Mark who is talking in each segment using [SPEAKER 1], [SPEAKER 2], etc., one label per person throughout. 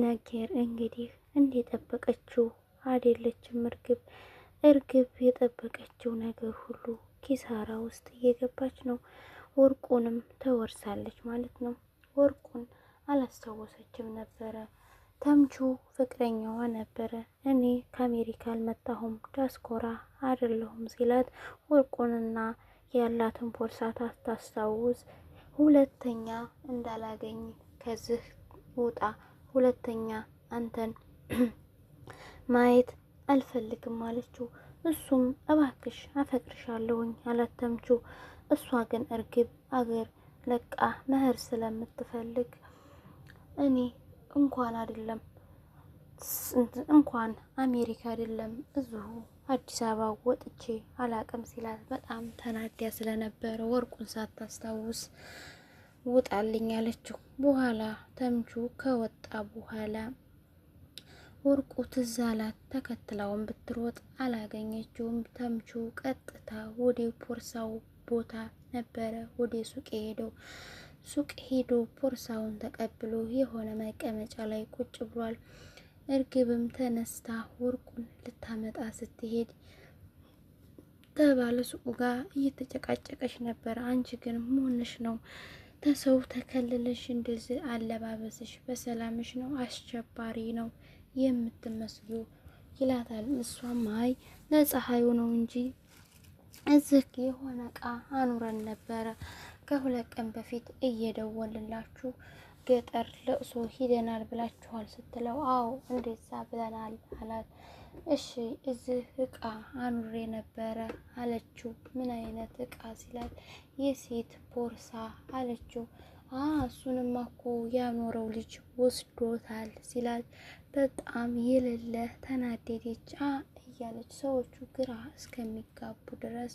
[SPEAKER 1] ነገር እንግዲህ እንደጠበቀችው አይደለችም እርግብ። እርግብ የጠበቀችው ነገር ሁሉ ኪሳራ ውስጥ እየገባች ነው። ወርቁንም ተወርሳለች ማለት ነው። ወርቁን አላስታወሰችም ነበረ። ተምቹ ፍቅረኛዋ ነበረ። እኔ ከአሜሪካ አልመጣሁም ዲያስፖራ አይደለሁም ሲላት ወርቁንና ያላትን ቦርሳ ታስታውስ። ሁለተኛ እንዳላገኝ ከዚህ ውጣ፣ ሁለተኛ አንተን ማየት አልፈልግም አለችው። እሱም እባክሽ አፈቅርሻለሁኝ አላት ተምቹ። እሷ ግን እርግብ አገር ለቃ መኸር ስለምትፈልግ እኔ እንኳን አይደለም እንኳን አሜሪካ አይደለም እዚሁ አዲስ አበባ ወጥቼ አላቅም ሲላት በጣም ተናዲያ ስለነበረ ወርቁን ሳታስታውስ ውጣልኝ አለችው። በኋላ ተምቹ ከወጣ በኋላ ወርቁ ትዝ አላት። ተከትላውን ብትሮጥ አላገኘችውም። ተምቹ ቀጥታ ወደ ቦርሳው ቦታ ነበረ ወደ ሱቅ የሄደው። ሱቅ ሄዶ ቦርሳውን ተቀብሎ የሆነ መቀመጫ ላይ ቁጭ ብሏል። እርግብም ተነስታ ወርቁን ልታመጣ ስትሄድ ተባለ ሱቁ ጋር እየተጨቃጨቀች ነበር። አንቺ ግን መሆንሽ ነው ተሰው ተከልለሽ እንደዚህ አለባበስሽ በሰላምሽ ነው አስቸባሪ ነው የምትመስሉ ይላታል። እሷም አይ ለፀሐዩ ነው እንጂ እዚህ የሆነ እቃ አኑረን ነበረ ከ2 ቀን በፊት እየደወልላችሁ ገጠር ለቅሶ ሂደናል ብላችኋል ስትለው፣ አዎ እንደዛ ብለናል አላት። እሺ እዚህ እቃ አኑሬ ነበረ አለችው። ምን አይነት እቃ ሲላት፣ የሴት ቦርሳ አለችው። እሱንማ እኮ ያኖረው ልጅ ወስዶታል ሲላት፣ በጣም የሌለ ተናደደች። እያለች ሰዎቹ ግራ እስከሚጋቡ ድረስ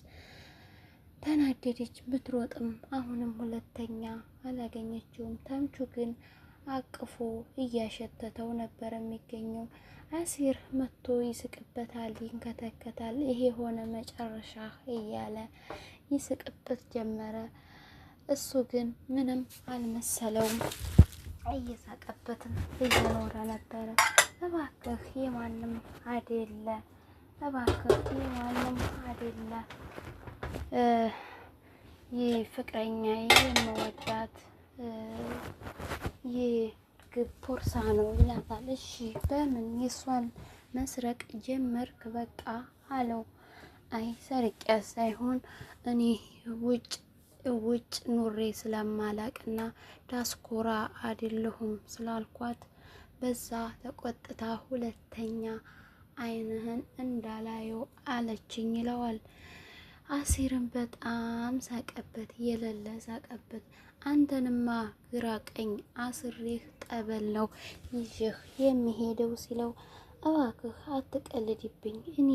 [SPEAKER 1] ተናደደች። ብትሮጥም አሁንም ሁለተኛ አላገኘችውም። ተምቹ ግን አቅፎ እያሸተተው ነበር የሚገኘው። አሲር መጥቶ ይስቅበታል፣ ይንከተከታል። ይሄ ሆነ መጨረሻ እያለ ይስቅበት ጀመረ። እሱ ግን ምንም አልመሰለውም፣ እየሳቀበትም እየኖረ ነበረ። እባክህ የማንም አደለ፣ እባክህ የማንም አደለ፣ ይህ ፍቅረኛ የምወዳት ይህ ቦርሳ ነው ይላታል። እሺ በምን የእሷን መስረቅ ጀመርክ? በቃ አለው። አይ ሰርቂያ ሳይሆን እኔ ውጭ ውጭ ኑሬ ስለማላቅና ዳስኮራ አይደለሁም ስላልኳት በዛ ተቆጥታ ሁለተኛ ዓይንህን እንዳላየው አለችኝ ይለዋል። አሲርም በጣም ሳቀበት፣ የሌለ ሳቀበት። አንተንማ ግራ ቀኝ አስሬህ ጠበል ነው ይዤህ የሚሄደው ሲለው፣ እባክህ አትቀልድብኝ፣ እኔ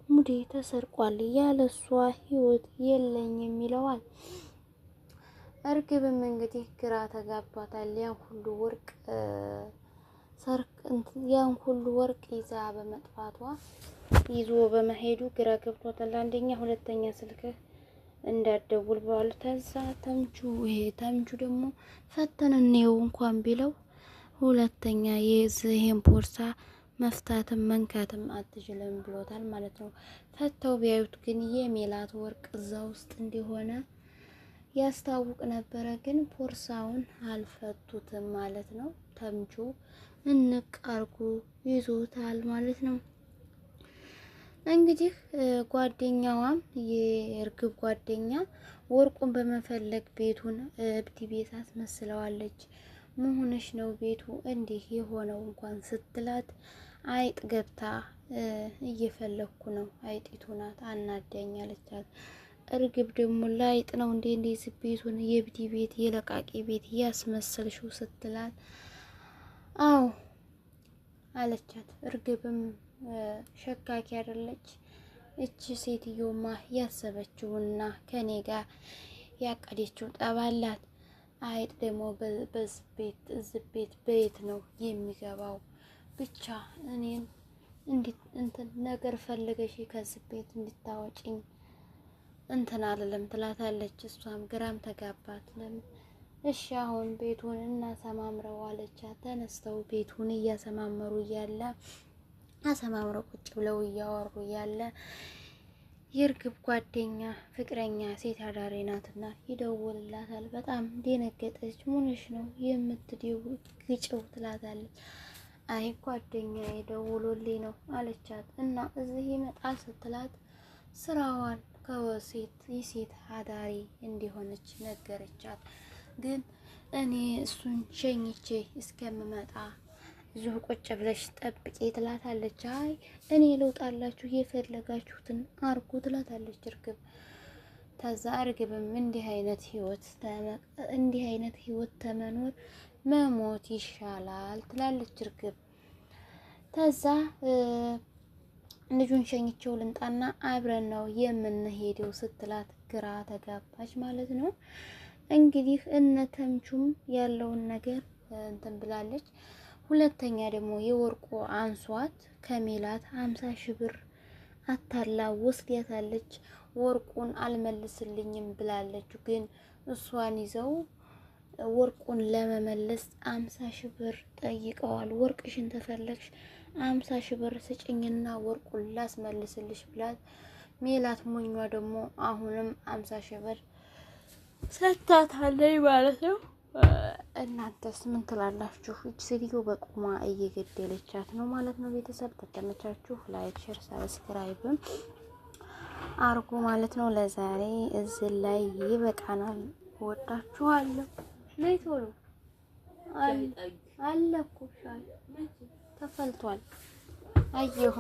[SPEAKER 1] ሙዴ ተሰርቋል፣ ያለሷ ህይወት የለኝም ይለዋል። እርግብም እንግዲህ ግራ ተጋባታል። ያን ሁሉ ወርቅ ይዛ በመጥፋቷ ይዞ በመሄዱ ግራ ገብቷታል። አንደኛ ሁለተኛ ስልክህ እንዳትደውል ብሏል። ተዛ ተምቹ ይሄ ተምቹ ደግሞ ፈተን እንየው እንኳን ቢለው ሁለተኛ የዚህን ቦርሳ መፍታትም መንካትም አትችልም ብሎታል ማለት ነው። ፈተው ቢያዩት ግን የሜላት ወርቅ እዛ ውስጥ እንደሆነ ያስታውቅ ነበረ። ግን ቦርሳውን አልፈቱትም ማለት ነው። ተምቹ እንቅ አርጎ ይዞታል ማለት ነው። እንግዲህ ጓደኛዋም የእርግብ ጓደኛ ወርቁን በመፈለግ ቤቱን እብድ ቤት አስመስለዋለች። መሆንሽ ነው ቤቱ እንዲህ የሆነው እንኳን ስትላት አይጥ ገብታ እየፈለግኩ ነው አይጢቱ ናት አናዳኝ አለቻት። እርግብ ደግሞ ለአይጥ ነው እንዴ እንደዚህ ቤቱን የእብድ ቤት የለቃቂ ቤት እያስመሰልሽው ስትላት አዎ አለቻት። እርግብም ሸካኪ አይደለች እቺ ሴትዮማ ያሰበችውና ከኔ ጋር ያቀደችው ጠባላት። አይጥ ደግሞ በዚህ ቤት ቤት በየት ነው የሚገባው? ብቻ እኔን እንትን ነገር ፈልገሽ ከዚህ ቤት እንድታወጭኝ እንትን አልልም ትላታለች። እሷም ግራም ተጋባት። ለምን እሺ አሁን ቤቱን እናሰማምረው አለቻት። ተነስተው ቤቱን እያሰማመሩ እያለ አሰማምረው ቁጭ ብለው እያወሩ እያለ የእርግብ ጓደኛ ፍቅረኛ ሴት አዳሪ ናትና ይደውልላታል። በጣም ደነገጠች። ሙንሽ ነው የምትደውል ግጭው ትላታለች። አይ ጓደኛ የደውሎልኝ ነው አለቻት። እና እዚህ ይመጣል ስትላት ስራዋን ከሴት የሴት አዳሪ እንዲሆነች ነገረቻት። ግን እኔ እሱን ሸኝቼ እስከምመጣ እዚሁ ቁጭ ብለሽ ጠብቂ ትላታለች። አይ እኔ ልውጣላችሁ የፈለጋችሁትን አርጉ ትላታለች እርግብ። ከዛ እርግብም እንዲህ አይነት ህይወት ተመኖር መሞት ይሻላል ትላለች እርግብ። ከዛ ልጁን ሸኝቼው ልምጣና አብረን ነው የምንሄደው ስትላት ግራ ተጋባች ማለት ነው። እንግዲህ እነ ተምቹም ያለውን ነገር እንትን ብላለች። ሁለተኛ ደግሞ የወርቁ አንሷት ከሜላት 50,000 ብር አታላ ወስዳታለች። ወርቁን አልመልስልኝም ብላለች። ግን እሷን ይዘው ወርቁን ለመመለስ 50,000 ብር ጠይቀዋል። ወርቅሽን ተፈለግሽ 50,000 ብር ስጭኝና ወርቁን ላስመልስልሽ ብላት ሜላት ሞኟ ደግሞ አሁንም 50,000 ብር ሰጥታታለች ማለት ነው። እናንተስ ምን ትላላችሁ? እች ሴትዮ በቁማ እየገደለቻት ነው ማለት ነው። ቤተሰብ ተተመቻችሁ፣ like፣ share፣ subscribe አርጉ ማለት ነው። ለዛሬ እዚህ ላይ ይበቃናል። ወዳችኋለሁ። ነይ ቶሎ አለ እኮ ሻይ ተፈልቷል። አየሁ።